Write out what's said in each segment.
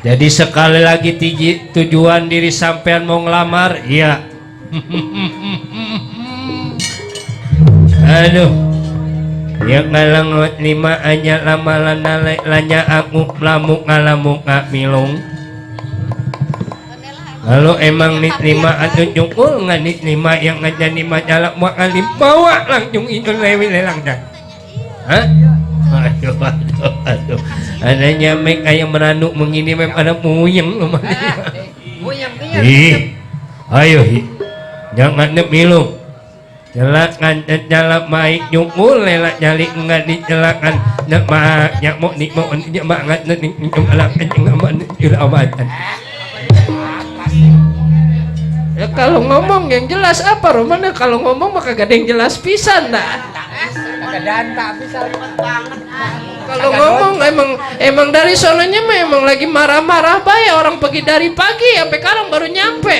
Jadi sekali lagi tujuan diri sampean mau ngelamar, iya. Aduh, yang ngalang lima aja lamalan lanya aku lamuk ngalamuk milung. Kalau emang nit lima atau jungkul nggak nit lima yang ngajar lima jalak mau alim bawa langsung itu lewi lelang dah. Hah? Aduh. Adanya mek ayam meranuk mengini mem ada muyeng lumayan. Ih, ayo hi, jangan nemilung. Jelakan jalak maik jungkul lelak jalik nggak dijelakan nak mak nyak mau nik mau nyak mak nggak nik alak nggak mak ilawatan. Ya kalau ngomong yang jelas apa Romana, kalau ngomong maka gak ada yang jelas pisan dah. Kalau ngomong emang dari sononya memang lagi marah-marah bae, orang pergi dari pagi sampai sekarang baru nyampe.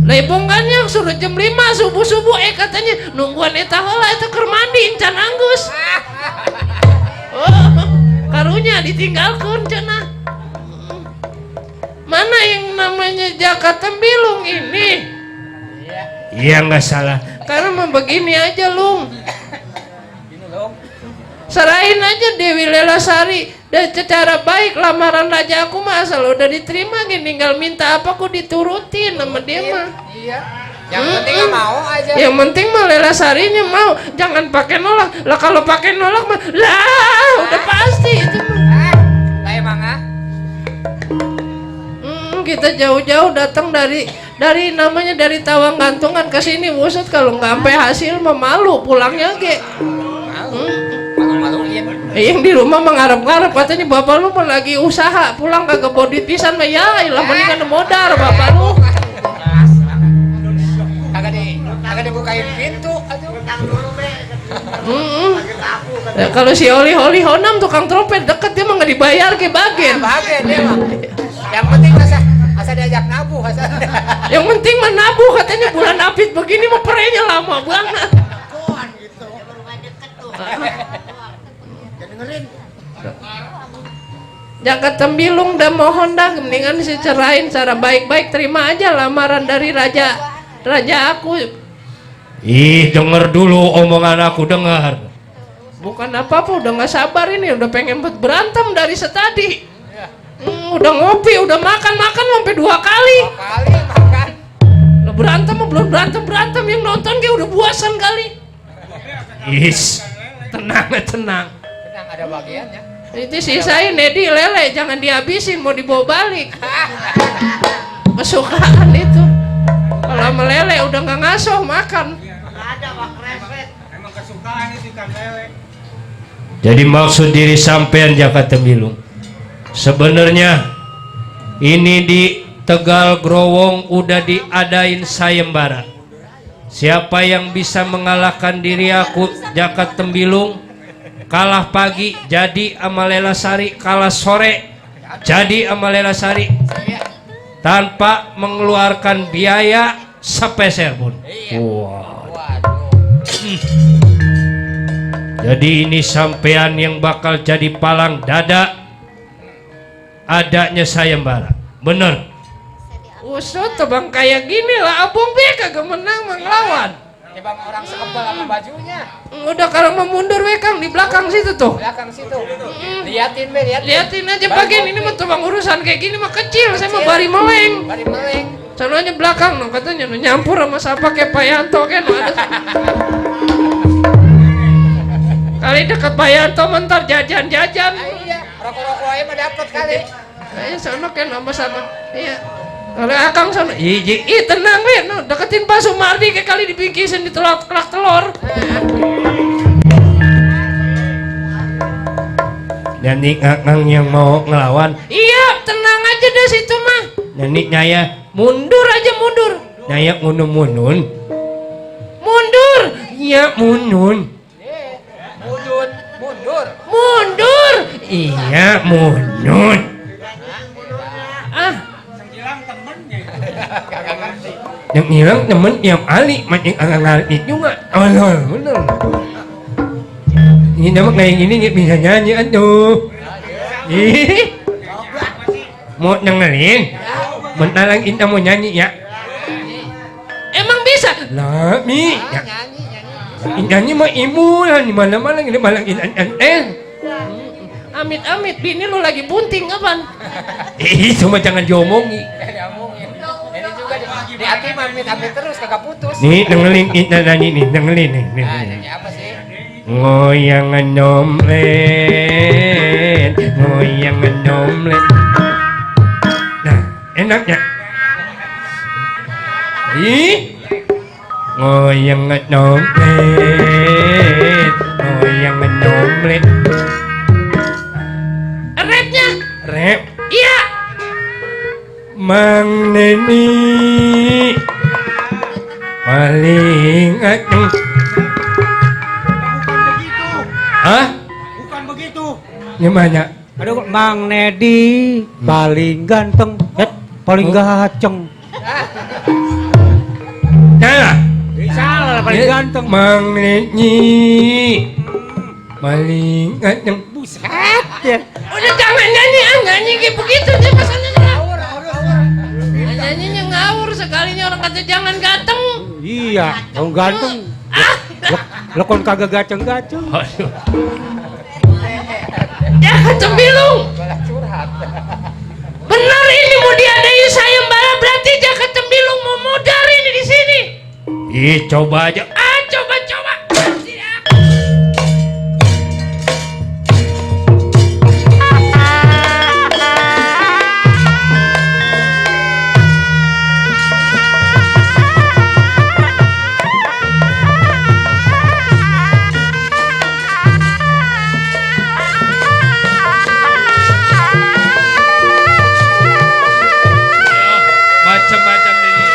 Lebongannya suruh jam 5 subuh-subuh katanya nungguan eta heula eta keur mandi encan anggus. Oh, karunya ditinggalkeun cenah. Mana yang namanya Jaka Tembilung ini? Iya nggak salah. Karena begini aja Lung. Serahin aja Dewi Lelasari dan secara baik lamaran raja aku mah asal udah diterima gini, tinggal minta apa aku diturutin sama dia mah. Iya. Yang penting mau aja. Yang penting mah Lelasarinya mau, jangan pakai nolak. Lah kalau pakai nolak mah lah udah pasti itu mah. Lah emang kita jauh-jauh datang dari namanya dari Tawang Gantungan ke sini wusut, kalau nggak sampai hasil mah malu pulangnya ge. Yang di rumah mengharap-harap katanya bapak lu mah lagi usaha pulang kagak bodit pisan mah ya ilah mendingan modar bapak lu. Kagak dibukain pintu ya, kalau si Oli Honam tukang trompet deket dia mah nggak dibayar ke bagian dia mah. Yang penting asa diajak nabuh yang penting mah nabuh katanya bulan Apit begini mah perenya lama banget. Jaka Tembilung dah mohon dah mendingan dicerain secara baik-baik, terima aja lamaran dari raja aku. Ih, denger dulu omongan aku, dengar. Bukan apa-apa, udah nggak sabar ini, udah pengen berantem dari setadi. Udah ngopi, udah makan sampai 2 kali. 2 kali makan. Udah berantem yang nonton dia udah bosan kali. Is, tenang. Tenang ada bagiannya. Itu sisain Dedi lele, jangan dihabisin, mau dibawa balik. Kesukaan itu. Kalau melele udah nggak ngasuh makan. Nggak ada Pak Kreset. Emang kesukaan itu ikan lele. Jadi maksud diri sampean Jaka Tembilung, sebenarnya ini di Tegal Growong udah diadain sayembara. Siapa yang bisa mengalahkan diri aku Jaka Tembilung, kalah pagi jadi sama Lelasari, kalah sore jadi sama Lelasari tanpa mengeluarkan biaya sepeser pun. Wow. Jadi ini sampean yang bakal jadi palang dada adanya sayembara, bener? Usut bang kayak gini lah, abang be kagak menang menglawan. Bang orang sekebal sama bajunya. Udah kalau mau mundur we Kang di belakang situ tuh. Belakang situ. Liatin be, liatin aja bagian ini mah tuh bang urusan kayak gini mah kecil, saya mah bari meleng. Soalnya belakang no katanya no nyampur sama siapa kayak Pak Yanto kan ada. Kali dekat Pak Yanto mentar jajan-jajan. Iya, rokok-rokok aja mah dapat kali. Saya sono kan sama. Iya. Kalau akang sana, tenang we, no, deketin Pak Sumardi kayak kali dipingkisin di kerak telur. Jadi akang yang mau ngelawan. Iya, tenang aja deh situ mah. Jadi nyaya mundur aja mundur. Nyaya mundur. Iya mundur. Mundur. Iya mundur. Yang hilang temen yang Ali macam ngerti juga. Bener. Ini nama kayak gini nggak bisa nyanyi aduh. Ih, mau nengelin? Menalang Indah mau nyanyi ya? Emang bisa? Lah, Mi. Ya. Nyanyi mah ibu lah, di mana-mana ini malang Amit-amit, bini lu lagi bunting kapan? Cuma jangan diomongi. Ini juga di hati amit-amit terus kagak putus. Nih, dengerin nyanyi nih, dengerin nih. Nyanyi apa sih? Ngoyangan nomlet, ngoyangan nomlet. Nah, enaknya. Ngoyangan nomlet, ngoyangan nomlet. Rapnya? Rap. Iya. Mang Neni paling ganteng. Hah? Bukan begitu. Gimana? Aduh, Mang Nedi paling ganteng, paling gaceng. Salah. Salah, paling ganteng. Mang Neni paling ganteng. Buset ya. Udah jangan nyanyi, nyanyi kayak begitu dia masalahnya ngawur. Nyanyinya ngawur, sekalinya orang kata jangan ganteng. Iya, kamu ganteng. Lekon kagak gaceng-gaceng. Jangan cembilung. Benar ini mau diadain sayembara, berarti Jaka Tembilung mau modal ini di sini. Coba aja. Coba. Macam-macam ini.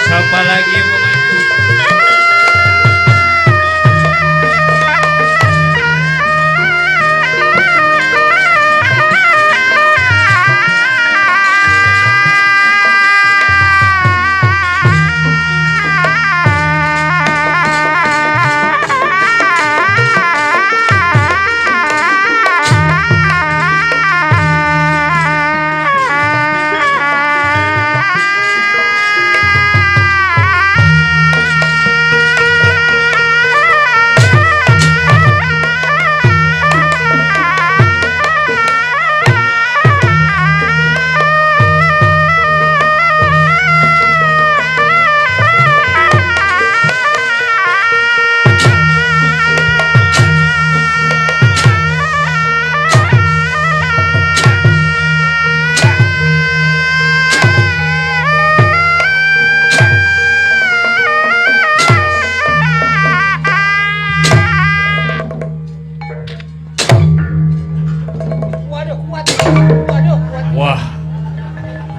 Siapa lagi yang mau maju?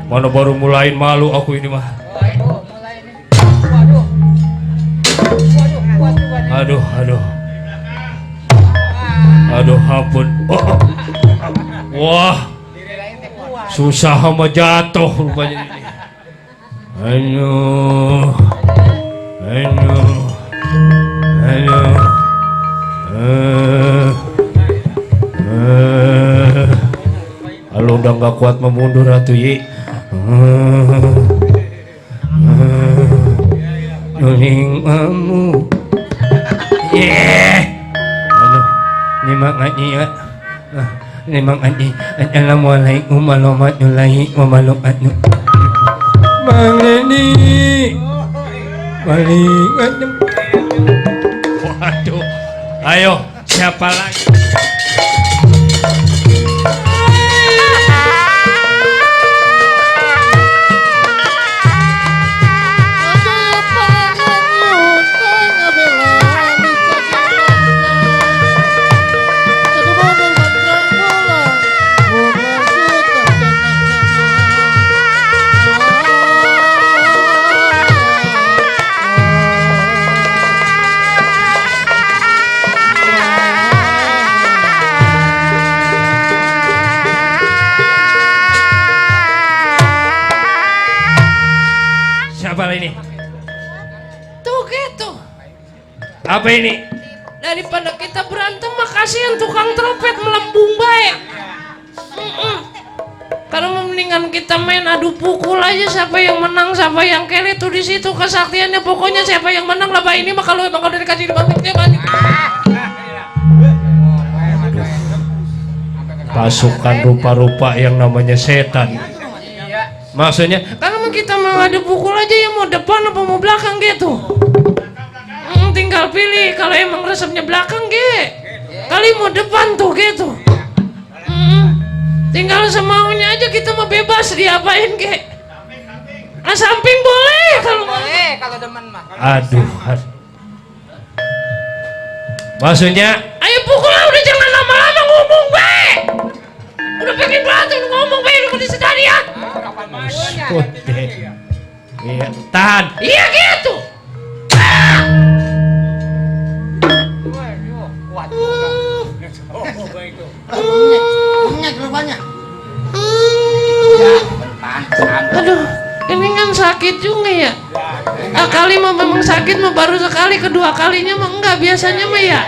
Mana baru mulain malu aku ini mah. Waduh, mulai nih. Waduh. Waduh, kuat juga nih. Aduh, aduh. Aduh, ampun. Oh. Wah, Dirain teh kuat. susah sama jatuh rupanya ini. Aduh. Aduh. Aduh. Kalau udah nggak kuat memundur atuh Yi. Nuning kamu. Aduh, ini makanya ya. Ini makanya. Assalamualaikum warahmatullahi wabarakatuh. Bang Neni. Balik. Waduh. Ayo, siapa lagi? Siapa ini? Tuh gitu. Apa ini? Daripada kita berantem mah kasihan tukang trompet melembung baik. Kalau mendingan kita main adu pukul aja, siapa yang menang siapa yang kere tuh di situ kesaktiannya, pokoknya siapa yang menang lah ini mah. Kalau emang udah dikasih dibanting dia banting. Pasukan rupa-rupa yang namanya setan. Maksudnya, Kalau kita mau adu pukul aja ya, mau depan apa mau belakang gitu. Tinggal pilih, kalau emang resepnya belakang kali mau depan tuh gitu. Tinggal semaunya aja, kita mau bebas diapain samping boleh kalau Boleh kalau demen mah. aduh. Maksudnya, ayo pukul lah, udah jangan lama-lama ngomong udah pengen berantem ngomong udah disedari ya. Kapan malunya? putih. Iya, tahan. Iya gitu. Waduh, kuat juga. Aduh, ini kan sakit juga ya. Kali mah memang sakit mah baru sekali, kedua kalinya mah enggak, biasanya mah ya.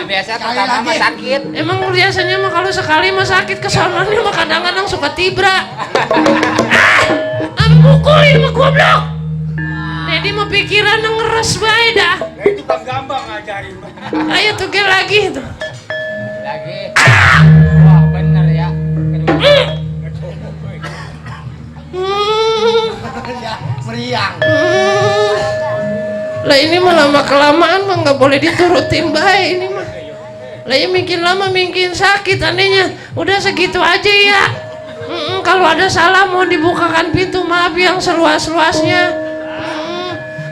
Biasa pertama mah sakit. Emang biasanya mah kalau sekali mah sakit, kesonannya mah kadang-kadang suka tibra. Pukulin mah goblok. Jadi mah pikiran ngeres bae dah. Itu kan gampang ngajarin. Ayo tuh lagi tuh. Lagi. Wah, bener ya. Meriang. Lah ini mah lama kelamaan mah nggak boleh diturutin bae ini mah. Lah ya makin lama makin sakit anehnya. Udah segitu aja ya. Kalau ada salah mau dibukakan pintu, maaf yang seluas-luasnya.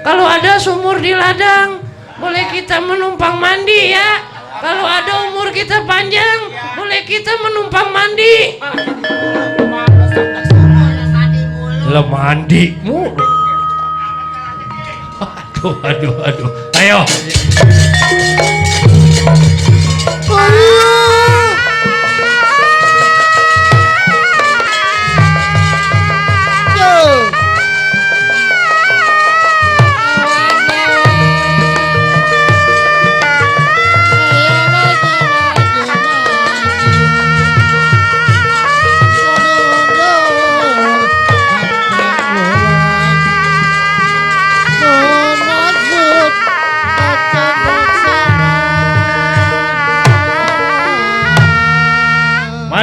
Kalau ada sumur di ladang, boleh kita menumpang mandi ya. Kalau ada umur kita panjang, boleh kita menumpang mandi. Lah mandi mulu. Aduh. Ayo.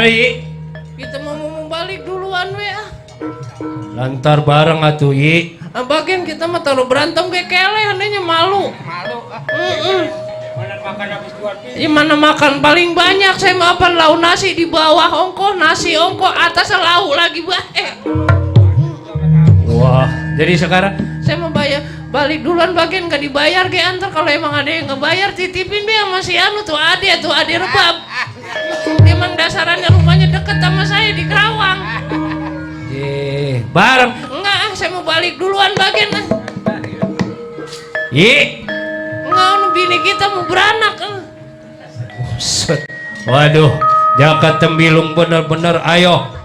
Mari. Kita mau balik duluan we ah. Lantar bareng atuh Yi. Bagian kita mah taruh berantem kayak kele, anehnya malu. Malu. Gimana makan paling banyak, saya makan lau nasi di bawah ongko, nasi ongko, atas lau lagi Wah, jadi sekarang saya mau bayar balik duluan, bagian gak dibayar antar. Kalau emang ada yang ngebayar titipin be sama si anu tuh ade rebab. Emang dasarannya rumahnya deket sama saya di Kerawang. Bareng. Enggak, saya mau balik duluan bagian. Enggak, bini kita mau beranak. Buset. Waduh, Jaka Tembilung bener-bener ayo